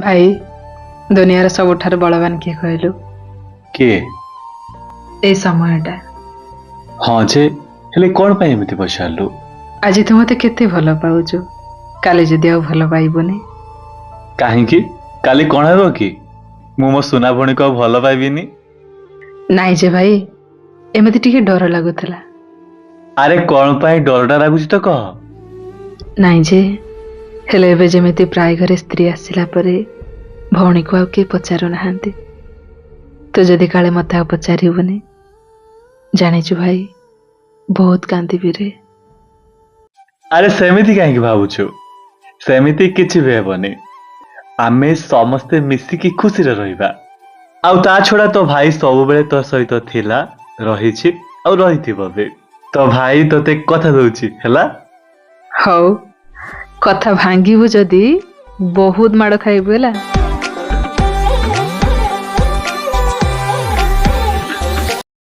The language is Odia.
ଭାଇ, ଦୁନିଆର ସବୁଠାରୁ ବଳବାନ କିଏ କହିଲୁ? କିଏ? ଏଇ ସମୟଟା। ହଁ ଯେ, ହେଲେ କ'ଣ ପାଇଁ ଏମିତି ପଚାରିଲୁ? ଆଜି ତୁ ମତେ କେତେ ଭଲ ପାଉଛୁ, କାଲି ଯଦି ଆଉ ଭଲ ପାଇବୁନି? କାହିଁକି, କାଲି କ'ଣ ହେବ କି? ମୁଁ ମୋ ସୁନା ଭଉଣୀକୁ ଆଉ ଭଲ ପାଇବିନି? ନାଇଁ ଯେ ଭାଇ, ଏମିତି ଟିକେ ଡର ଲାଗୁଥିଲା। ଆରେ, କ'ଣ ପାଇଁ ଡରଟା ଲାଗୁଛି ତ କହ। ନାଇଁ ଯେ, ହେଲେ ଏବେ ଯେମିତି ପ୍ରାୟ ଘରେ ସ୍ତ୍ରୀ ଆସିଲା ପରେ ଭଉଣୀକୁ ଆଉ କିଏ ପଚାରୁନାହାନ୍ତି, ତୁ ଯଦି କାଳେ ମତେ ଆଉ ପଚାରିବୁନି, ଜାଣିଛୁ ଭାଇ, ବହୁତ କାନ୍ଦିବି ରେ। ଆରେ, ସେମିତି କାହିଁକି ଭାବୁଛୁ? ସେମିତି କିଛି ବି ହେବନି। ଆମେ ସମସ୍ତେ ମିଶିକି ଖୁସିରେ ରହିବା। ଆଉ ତା ଛଡ଼ା ତୋ ଭାଇ ସବୁବେଳେ ତୋ ସହିତ ଥିଲା, ରହିଛି ଆଉ ରହିଥିବ ବି। ତୋ ଭାଇ ତୋତେ କଥା ଦଉଛି, ହେଲା? ହଉ, କଥା ଭାଙ୍ଗିବୁ ଯଦି ବହୁତ ମାଡ଼ ଖାଇବୁ, ହେଲା।